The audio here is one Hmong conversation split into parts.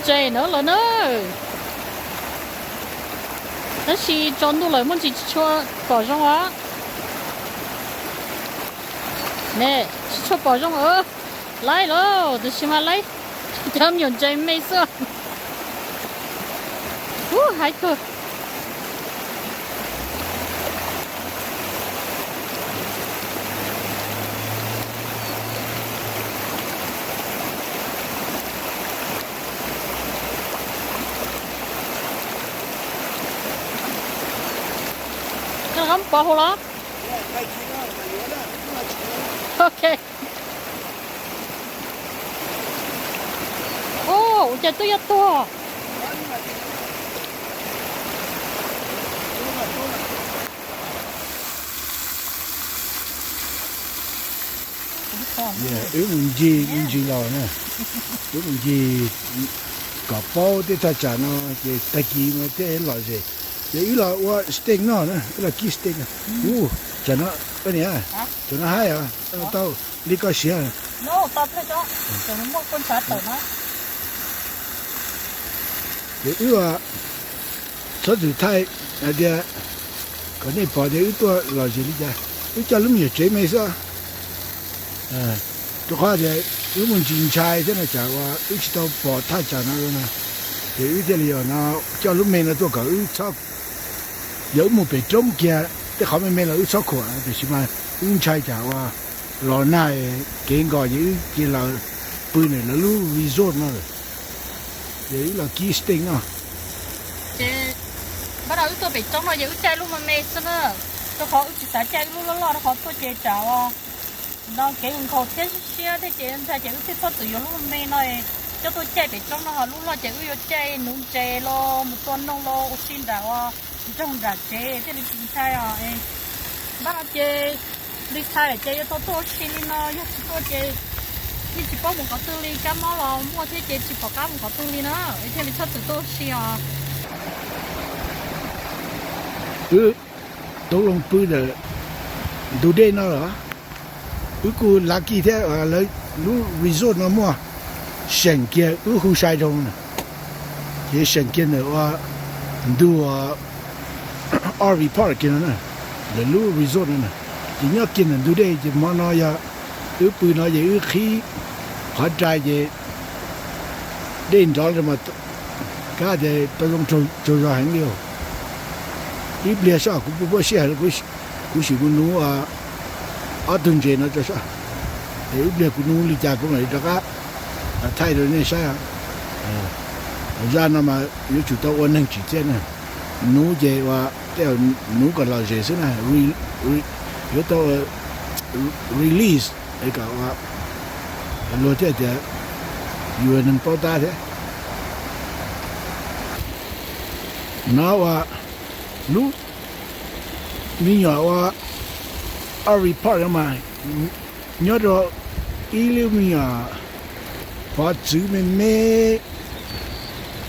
Tsev no lawm na. Tab sis tsaus ntuj lawm muaj ntsis tsis tshua pom zoo os. Ne, tsis tshua pom zoo os. Laib lauj, tab sis mas laib cov me nyuam ntses me xwb. Ub, haib kawg. Koj pov hauv los? Ok. Ua cas twb yuav tuag. Wb mus ncig me ntsis los na, wb mus ncig kom paub tej thaj tsam no ces tag kis mas thiaj lom zem. Ces wb los ua steak noj na, wb los kib steak. Ub, tsam no, niam, tsam no haib os, tau li koj siab. Ces wb txhob txwm thaij hais tias kom nej pom tias wb tuaj lom zem li cas. Wb coj lub me nyuam tsev me xwb, rau qhov tias wb mus ntsis ntshai thiab no tsam uas wb tsis tau pom thaj tsam no na. Ces wb thiaj li no coj lub me no tuaj kom wb txhob, yog wb mus pem roob kiag tej qhov me me los wb txhob khuam, tiam sis mas wb ntshai tsam uas los nag kev nkaus ces wb cia li pw ntawm lawv lub resort no lawm. Ces wb los kib steak no. Ces npaj no wb tuaj pem roob no ces wb caij lub me me xwb na, rau qhov wb tsis xav caij wb lub loj loj rau qhov tuaj ces tsam uas no kev nkaus thiab siab thiab ces ntshai ces wb thiaj txhob txwm yuav lub me me no coj tuaj caij pem roob no, ho lub loj ces wb yuav caij nuv ntses los mus tua noog los ua si nram uas nroog nram tsev thiaj li tsis ntshai os. Npaj no ces li tshai lawm ces yuav tau tuaj ua si li no, yog tsis tuaj ces yeej tsis paub mus qhov twg li, kab mob los muaj thiab ces tsis pom qab mus qhov twg li na, thiaj li txhob txwm tuaj ua si os. Wb tau loo pw ntawm ntug dej no los, wb kuj lucky thiab, lawv lub resort no muaj seem kiag wb hu sai dhau na, ces seem kiag ntawm ua ntug R V park kiag no na, lawv lub resort no na, ces nyob kiag ntawm ntug dej ces hmo no yog wb pw no ces wb qhib qhov rai ces dej nrov mas kab tias tau zoo tsaug zog heev li. Ib pliag saib kuv pub pub sij hawm kuv sim mus nuv ob tug ntses no tso saib, es ib pliag kuv nuv li cas kuv mam li rov qab thaij rau nej saib. Zaj no mas yuav tsum tau ua neeg tsim txiaj na, nuv ces ua, nuv kom lom zem xwb na, yuav tau release es kom luag thiaj tias yus neeg paub tab thiab. No ua lub me nyuam ua R V park no mas nyob rau ib lub me nyuam pov txwv me me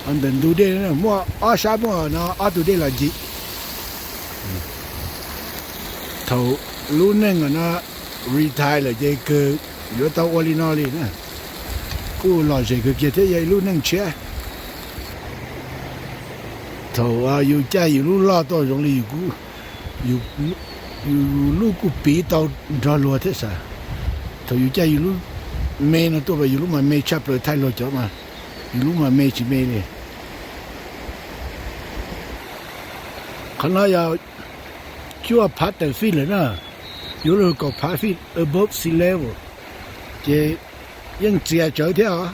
ntawm ntug dej, muaj ob sab muaj no ob tug dej los ncig. Thaum lub neej no retire lawm ces kawg yuav tau ua li no li na, kuj lom zem kawg kiag thiab yog ib lub neej tshiab. Thaum yus caij yus lub loj tuaj zoo li yus lub kuj piv tau nrog luag thiab sas. Thaum yus caij yus lub me no tuaj mas yus lub mas me tshaj plaws thaij luag cov mas yus lub mas me tsis me li. Qhov no yog cuaj phav tawm feet lawm na, yuav luag kaum phav feet above sea level, ces yeej txias tsawv thiab os.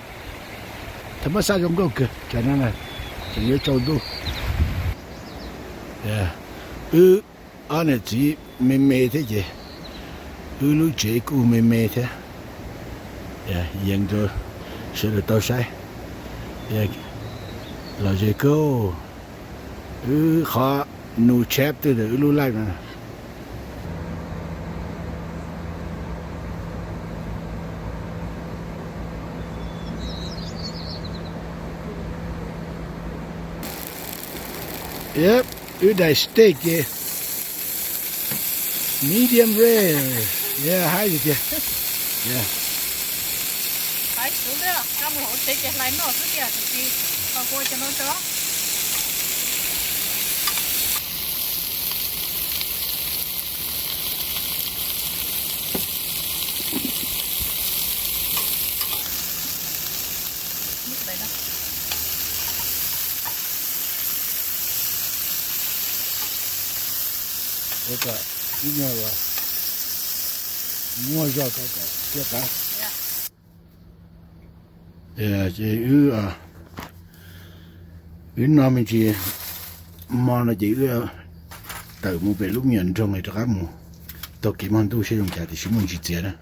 Thaum mab xaj zoo nkauj kawg tsam no, tseem yuav tsaus ntuj. Wb ob niam txiv me me thiab ces wb lub tsev kuj me me thiab. Yees rau sawv daws tau saib, lom zem kawg. Wb qhov new chapter ntawm wb lub life no. Yep, wb daim steak ces medium rare, yeah, haib tiag tiag. Kuv kab mus hauv tsev ces hlais noj xwb tiag, tus txiv, ho kuv ua cov no tso. Ua kom ib nyuag uas muaj zog kom kom thiaj qab. Ces wb, wb noj me ntsis hmo no ces wb tawm mus pem lub me nyuam nroog rov qab mus. Taug kev hmo ntuj seb zoo cas tiam sis muaj ntsis txias na.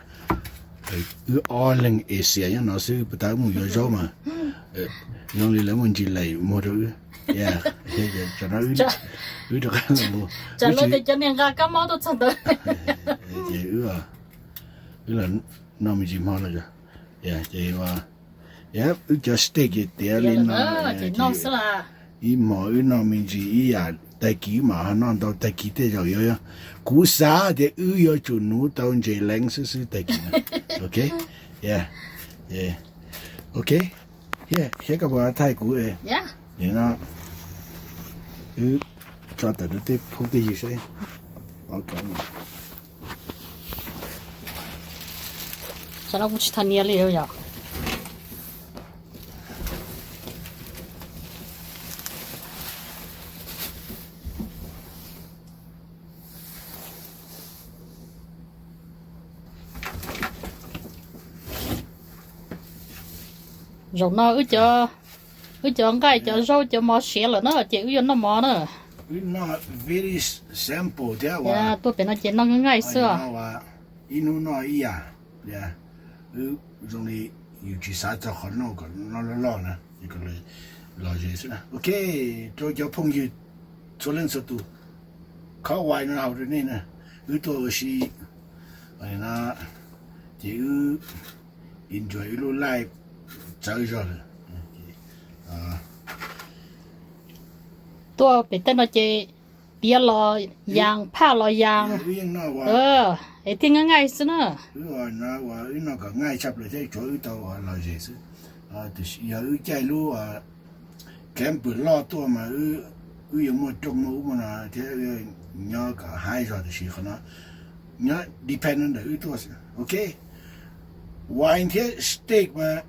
Wb ob leeg Asia nyob no xwb, puag ta wb mus yuav zaub mas zoo li lawv muaj ntsis laim muag rau wb. Tam no wb rov qab los mus, ces wb, wb los noj me ntsis hmo no. Ces wb cov steak ces tiav li no. Ib hmos wb noj me ntsis ib yam, tag kis wb mam ho noj ntau, tag kis tej zaum yuav, kuv xav tias wb yuav tsum nuv tau ntses leev xwb xwb tag kis no. Ok, ok, thiab koj puas thaij kuv no, wb tso tawm rau tej phooj tej ywg saib. Tam no kuv tsis tau nias li yom. Zaum no wb cov nqaij cov zaub cov mov siav lawm na ces wb yuav noj mov na. Tuaj pem no ces noj nqaij xwb. Ib hnub noj ib yam, wb zoo li yus tsis xav txog qhov noj kom noj loj loj na, los ze xwb na. Ok, rau cov phooj ywg txhua leej txhua tus, kho wai no haus rau nej na, wb tuaj ua si no ces wb enjoy wb lub life txawv zog lawm. Tuaj pem tej no ces piav los yaas, phaj los yaas, es thiaj nqaij nqaij xwb na. Wb noj kom nqaij tshaj plaws thiab tsuav wb tau los ze xwb. Yog wb caij lub camper loj tuaj mas wb yuav muaj rooj muaj ub muaj no thiab nyob kom haib zog, tiam sis qhov no nyob depend ntawm wb tuaj xwb. Ok, wine thiab steak mas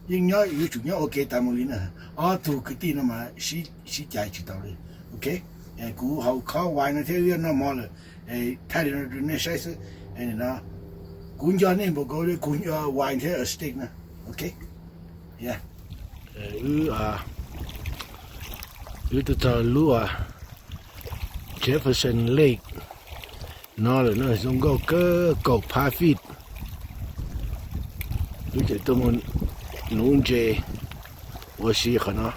yeej nyob, yuav tsum nyob ua ke tas mus li na. Ob tug kwv tij no mas sib cais tsis tau li. Ok, kuv haus khob wine no thiab wb yuav noj mov lawm, thaij li no rau nej saib xwb. No kuv nco nej npaum nkaus li kuv nco wine thiab steak na. Ok, wb, wb tuaj txog lub Jefferson Lake no lawm na, zoo nkauj kawg, kaum phav feet. Wb tseem tuaj mus nuv ntses ua si qhov no.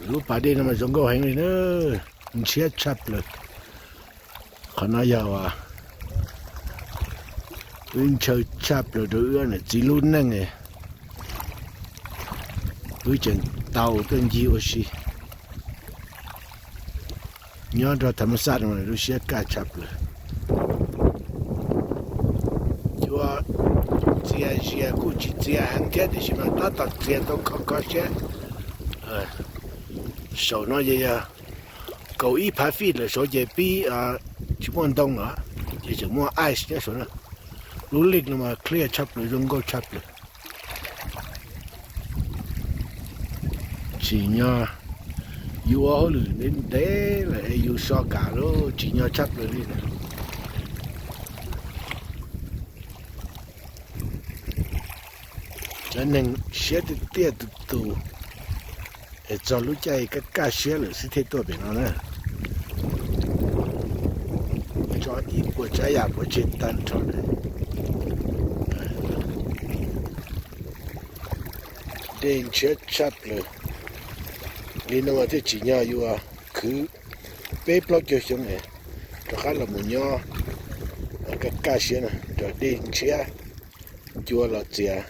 Lub pas dej no mas zoo nkauj heev li na, ntshiab tshaj plaws. Qhov no yog wb ntshaw tshaj plaws rau wb niam txiv lub neej, wb tseem tau tuaj ncig ua si nyob nrog tham mas xaj no lub siab kaj tshaj plaws. Cua txias zias kuj tsis txias heev thiab, tiam sis mas tab tom txias tau kho kho siab. Saum no ces yog kaum ib phav feet lawm, saud ces pib tsis muaj ntoo lawm, ces tseem muaj ice nyob saud na. Lub lake no mas clear tshaj plaws, zoo nkauj tshaj plaws. Tsim nyog yus ua hauj lwm ntev ntev lawm es yus so kam lawm, tsim nyog tshaj plaws li na. Cov neeg siab tiaj tiaj tus tus es txog lub caij kaj kaj siab lawm xwb thiaj tuaj pem no na. Tso ib puas tsav yam pov tseg tag nrho na. Dej ntshiab tshaj plaws li no mas thiaj tsim nyog yus khwv peb plaub caug xyoo es rov qab los mus nyob kaj kaj siab na, nrog dej ntshiab, cua los txias,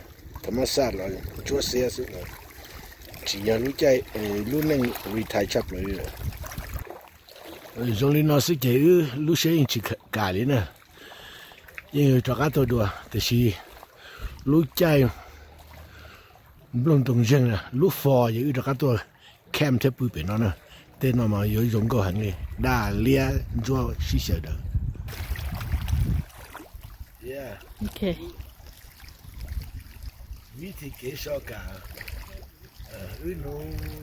tham mas xaj los ntsuab xiab xwb. Tsim nyog lub caij, lub neej retire tshaj plaws li lawm. Zoo li no xwb ces wb lub siab yeej tsis kam li na. Yeej yuav rov qab tuaj dua tiam sis lub caij nplooj ntoo zeeg na, lub fo ces wb rov qab tuaj camp thiab pw pem no na. Tej no mas yuav zoo nkauj heev li, daj liab ntsuab sib xyaw daws. Vib thim kev so kam, wb nuv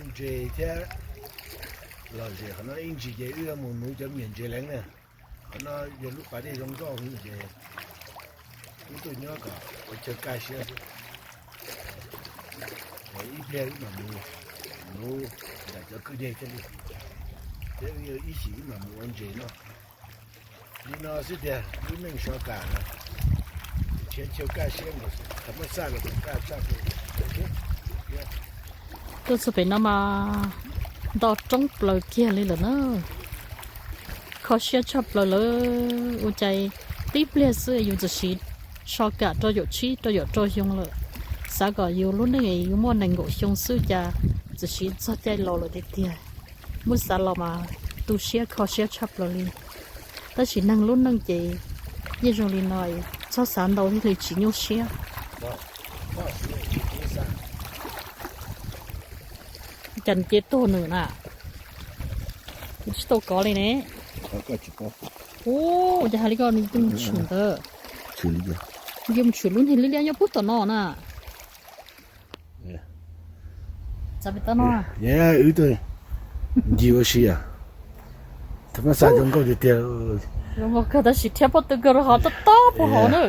ntses thiab lom zem qhov no ib ntsis ces wb yuav mus nuv cov me nyuam ntses leej na. Qhov no yog lub pas dej zoo nkauj heev ces wb tuaj nyob kom ua chaw kaj siab xwb. Ib pliag wb mam mus nuv ntawm cov kwj deg thiaj li, thiab wb ib chim wb mam mus ua ntses noj. Li no xwb tiag, lub neej so kam na, nrhiav chaw kaj siab nkaus, tham mab xaj los kam kaj tshaj plaws. Tuaj txog pem no mas nto roob plaws kiag li lawm na. Kho siab tshaj plaws lawm, ua cas tib pliag xwb yus txawm siv so kam rau caum tsib rau caum rau xyoo lawm. Xav kom yus lub neej yuav muaj nees nkaum xyoo xwb cas txawm siv txog caij laus lawm tiag tiag. Muab xav los mas tu siab kho siab tshaj plaws li. Tab sis neeg lub neej ces yeej zoo li no, txhob xav ntau thiaj li tsis nyuaj siab. Cas nws cia tuag nws na? Kuv tsis tau kov li ne. Ua cas hais li ko nws yeej mus tshwm ntawd. Yeej mus tshwm lub niag liab liab nyob puag tom no na. Wb tuaj ncig ua si, tham mab xaj zoo nkauj tiag tiag. Tab sis rhiab pob tw kawg rau hauv tob tob puag hauv na.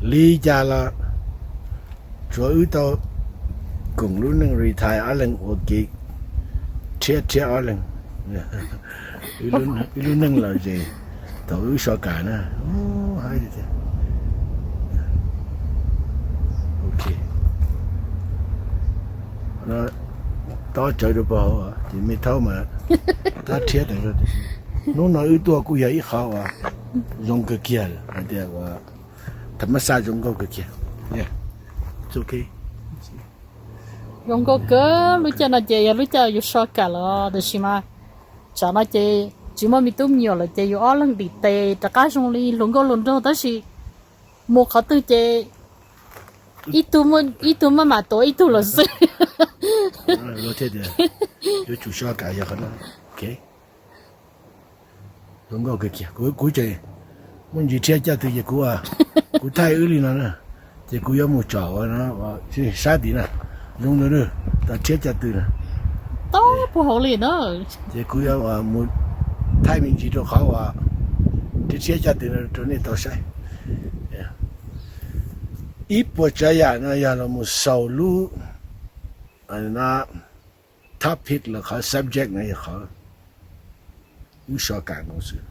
Li cas los tsuav wb tau koom lub neej retire ob leeg ua ke, rhiab rhiab ob leeg. Wb lub neej lom zem thaum wb so kam na. Haib tiag tiag. Ok, tob tsawv rau puag hauv ces me thaub mas tab rhiab tas zog. Hnub no wb tuaj kuj yog ib qho uas zoo kawg kiag hais tias uas tham mab xaj zoo nkauj kawg kiag. Zoo nkauj kawg, lub caij no ces yog lub caij yus so kam lawm tiam sis mas tsam no ces tsis muaj me tub me nyuam lawm ces yus ob leeg dim tes rov qab zoo li hluas nkauj hluas nraug tab sis mus qhov twg ces ib tug maj mam tuav ib tug lawm xwb. Yuav tsum so kam yog qhov no. Zoo nkauj kawg kiag, kuv ces muaj ntsis rhiab caj tw ces kuv, kuv thaij wb li no na, ces kuv yuav mus tsom ua no, sab tid na, zoo ntawd, tau rhiab caj tw na. Tob puag hauv li na. Ces kuv yuav mus thaij me ntsis rau qhov uas rhiab rhiab caj tw no rau nej tau saib. Ib puas tsav yam no yog los mus xaus lub topic los qhov subject no yog qhov wb so kam no xwb.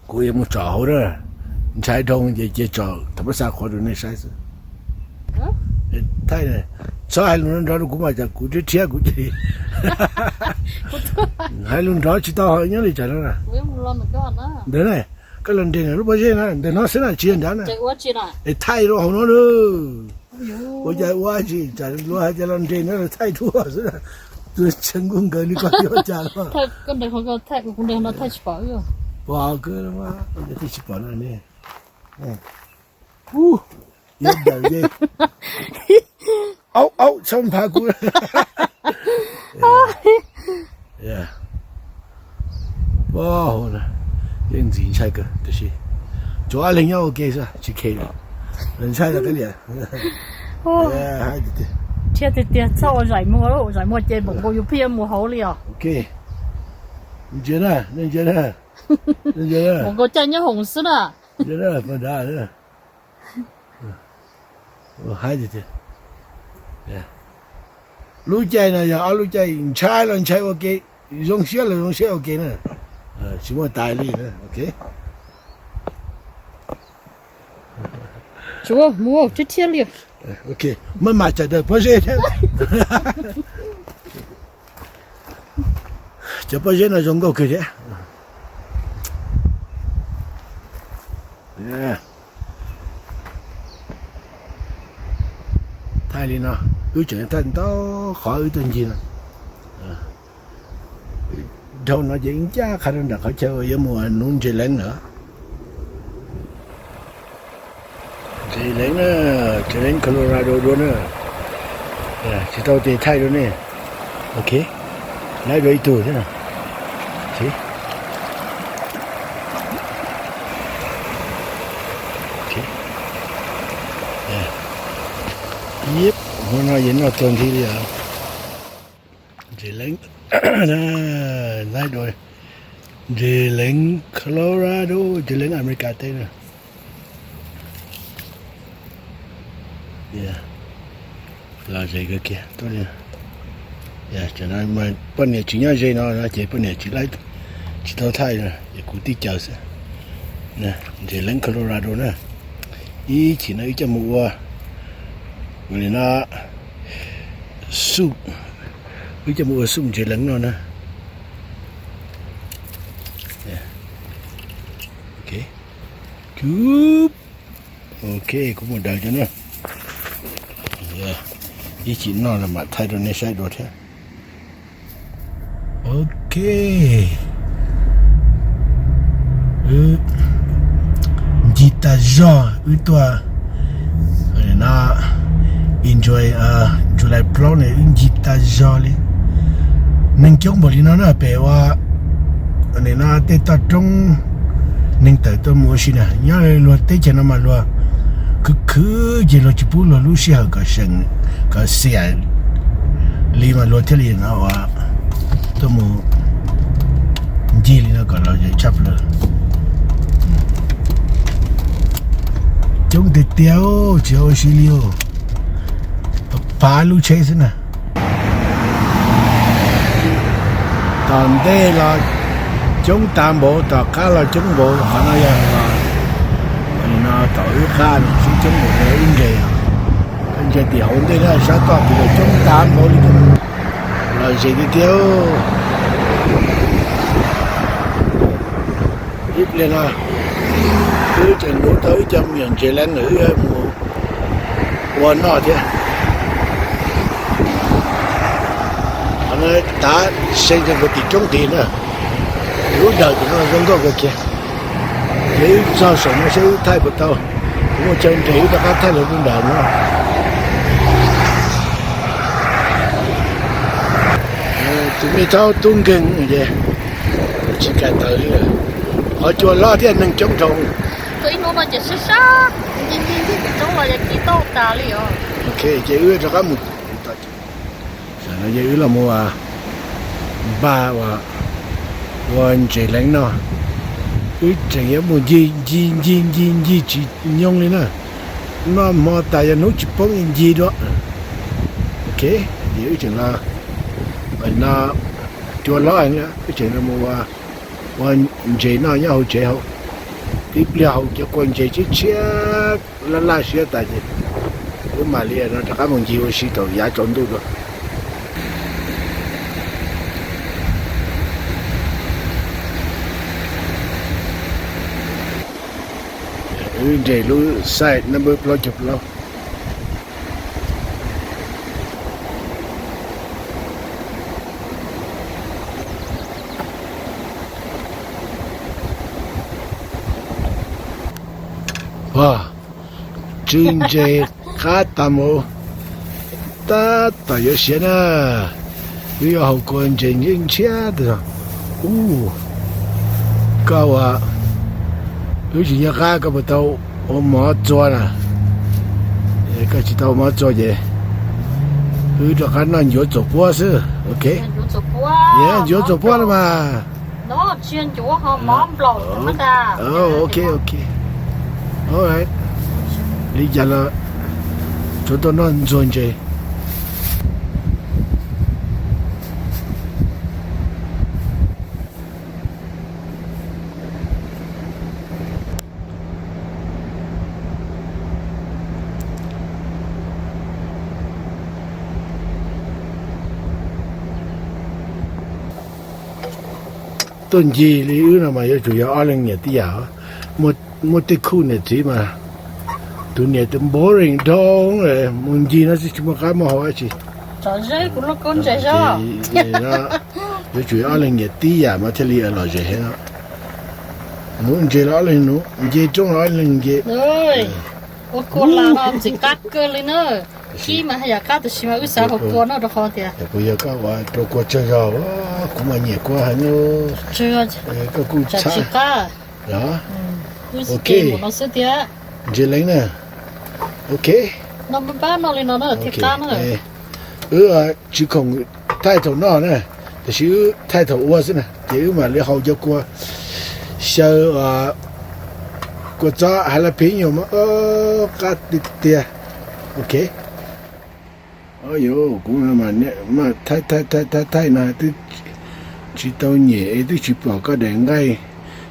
Kuv yuav mus tsom hauv na, ntshai dhau ces cia tsom tham mab xaj qhuav rau nej saib xwb. Thaij, txhob hais lus nrov nrov rau kuv mas tsam kuv rhiab rhiab kuv ces hais lus nrov tsis tau nyob li tsam no na. Ntawd na, koj los nres ntawm lub pob zeb na, ntawm no xwb na tsis yog nrad na. Es thaij rau hauv no na. Ua cas ua tsis tsam luag hais tias los nres no los thaij tuaj xwb na. Tus tsev nkuj nkawd li koj yuav cas los. Pom kawg, tsis pom no ne. Ub, yuav daws ye. Aub aub, txhob nphav kuv. Pab hauv na, yeej ntxim ntshai kawg tiam sis tsuav ob leeg nyob ua ke xwb tsis khe li. Ntshai los kawg li. Thiab tiag tiag txhob ua zaim muag, ua zaim muag ces npaum nkaus yus pheej yuav mus hauv li os. Ok, ntsia na, nej ntsia na, nej ntsia na. Npaum nkaus caij nyob hoom xwb na. Ntsia na, pab nrad na. Haib tiag tiag. Lub caij no yog ob lub caij ntshai los ntshai ua ke, zoo siab los zoo siab ua ke na. Tsis muaj tais li na, ok. Tsuav mus thiab thiab li. Ok, maj mam tawm pob zeb thiab. Cov pob zeb no zoo nkauj kawg thiab. Li no, wb tseem thaij ntau qhov wb tuaj ncig no. Dhau no ces ncaj qha rau nram qhov chaw uas yuav mus nuv ntses leev lawm. Ntses leev na, ntses leev Colorado dua na. Tsis tau tes thaij dua ne. Ok, laib dua ib tug thiab no. Yep, hmo no yog noj txog nti li os. Ntses leev, laib dua ntses leev Colorado, ntses leev Amelikas teb na. Los ze kawg kiag. Poj niam tsis nyob ze no no ces poj niam tsis laib, tsis tau thaij no, es kuv tib caws xwb. Ntses leev Colorado na, ib chim no wb coj mus ua, ua li no, soup, wb coj mus ua soup ntses leev no na. Ok, kuv mus daws cov no. Ib chim noj los mam thaij rau nej saib dua thiab. Ok, wb ncig tag zog, wb tuaj no enjoy July plaub ne, wb ncig tag zog li. Neeg coob npaum li no na, pem ua no tej toj roob neeg tawm tuaj mus ua si na. Nyob luag teb chaws no mas luag khwv khwv ces luag tsis pub luag lub sij hawm kom seem, kom xiam li mas luag thiaj li no ua tuaj mus ncig li no kom lom zem tshaj plaws. Coob tiag tiag, tsis ua si li, pab lub tsheb xwb na. Tom ntej los coob tas npaum, tom qab los coob npaum, qhov no yog no tom wb qab no sib coob npaum li ib ntses, ntses tim hauv ntej na, sab toj tim los coob tas npaum li. Lom zem tiag tiag. Ib pliag no wb tseem nuv tau ib co me nyuam ntses leev na, wb mus ua noj thiab. Qhov no tav se ntawm tim roob tid na, lub dawm tim no zoo nkauj kawg kiag. Ces wb txog saum no seb wb thaij puas tau, kuv muaj chaw nres wb rov qab thaij lawv lub dawm no. Tus me thaub tub nkeeg es tsis kam tawm li, qhov cua loj thiab neeg coob dhau. Ces wb rov qab mus. Tam no ces wb los mus npaj ua ntses leev no. Wb tseem yuav mus ncig ncig ncig ncig ncig tsis nyoog li na. Noj hmo tas yog hnub tsis poob ncig dua. Ok, ces wb tseem los no, cua loj heev, wb tseem los mus ua ntses noj nyob hauv tsev hauv. Tib pliag haus cov kua ntses tshiab tshiab laj laj siab tas ces wb mam li no rov qab mus ncig ua si thaum yav tsaus ntuj dua. Wb nres lub site number plaub caug plaub. Pog, tsw ntses qab tas mus, tab tom yuav siav na. Wb yuav haus kua ntses ntshiab ntshiab tas. Ub, koj ua, wb tsis nco qab koj puas tau ua mov txua na. Koj tsis tau ua mov txua ces wb rov qab noj ncuav txuas puab xwb. Ok, ncuav txuas puab no mas. Ok, ok. Li cas los tsuav tau noj ntxuag ntses. Tuaj ncig li wb no mas yuav tsum yog ob leeg niam tij yam. Muaj tej khub niam txiv mas Tus niam tus boring dhau, mus ncig no tsis muaj qab muaj hau dab tsi. Yuav tsum ob leeg nyiam tib yam mas thiaj li lom zem thiab no. Nuv ntses los ob leeg nuv, nce roob los ob leeg nce. Ua kua las no ntxim qab kawg li na. Kib mas yam qab tab sis mas wb xav haus kua no rau qhov tias kuv yog koj ua rau kua tsawg zog, kuv mas nyiam kua heev. Koj kuj tsis qab. Los, ok, no xwb tiag. Ntses leev na. Ok. No pab no li no na thiaj qab na. Wb tsis khoom thaij thaum noj na, tiam sis wb thaij thaum ua xwb na, ces wb mam li haus cov kua xyaw, kua txob jalapeño mas qab tiag tiag. Ok. Yuav kuv thaij thaij thaij thaij no twb tsis tau nyem es twb tsis pom koj daim nqaij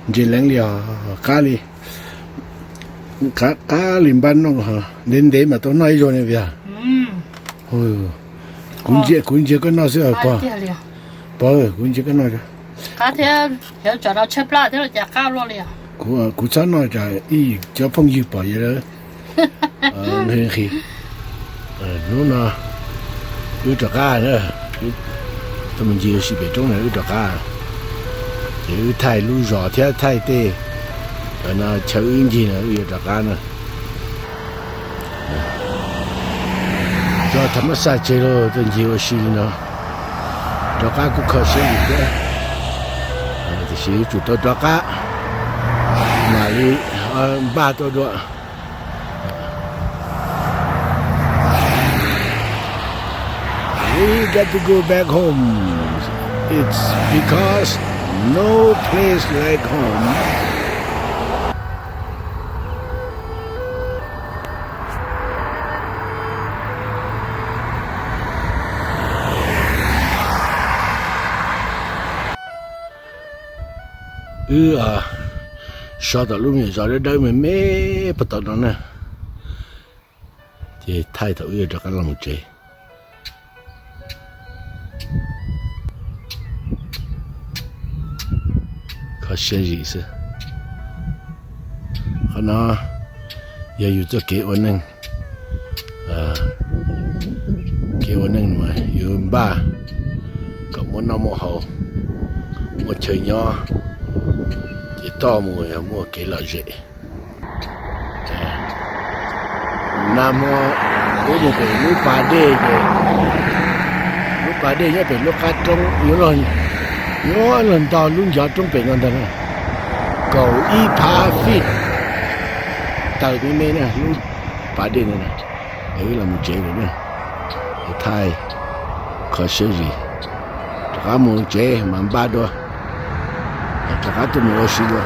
ntses leev li os. Qab li, qab qab li npab noj, ntev ntev mas tau noj ib zaug ne Vias. Kuv ntsia, kuv ntsia koj noj xwb pog. Pog, kuv ntsia koj noj. Kuv txhob noj tsam ib cov phooj ywg pom yog lawv nqhis. Hnub no wb rov qab na, tau mus ncig ua si pem roob na wb rov qab. Ces wb thaij lub zos thiab thaij tej no chaw wb ncig no wb yuav rov qab na. Tso tham mab xaj tseg lauj, tau ncig ua si li no, rov qab kuj kho siab li thiab. Tiam sis yuav tsum tau rov qab, mam li npaj tau dua. We got to go back home. It's because no place like home. Wb so tom lub me nyuam zos dawb dawb me me puag tom no na, ces thaij thaum wb yuav rov qab los mus tsev. Kho siab zim xwb. Qhov no yog yus txoj kev ua neej. Kev ua neej mas yus npaj kom muaj noj muaj haus, muaj chaw nyob, ces toj mus yog muaj kev lom zem. Nag hmo wb mus pem lub pas dej ces, lub pas dej nyob pem lub qab roob yuav luag, yuav luag nto lub ncov roob pem no ntag na, kaum ib phav feet, tawm me me na lub pas dej no. Wb los mus tsev lawm na, thaij kho siab zim, rov qab mus tsev mas npaj dua, rov qab tuaj mus ua si dua.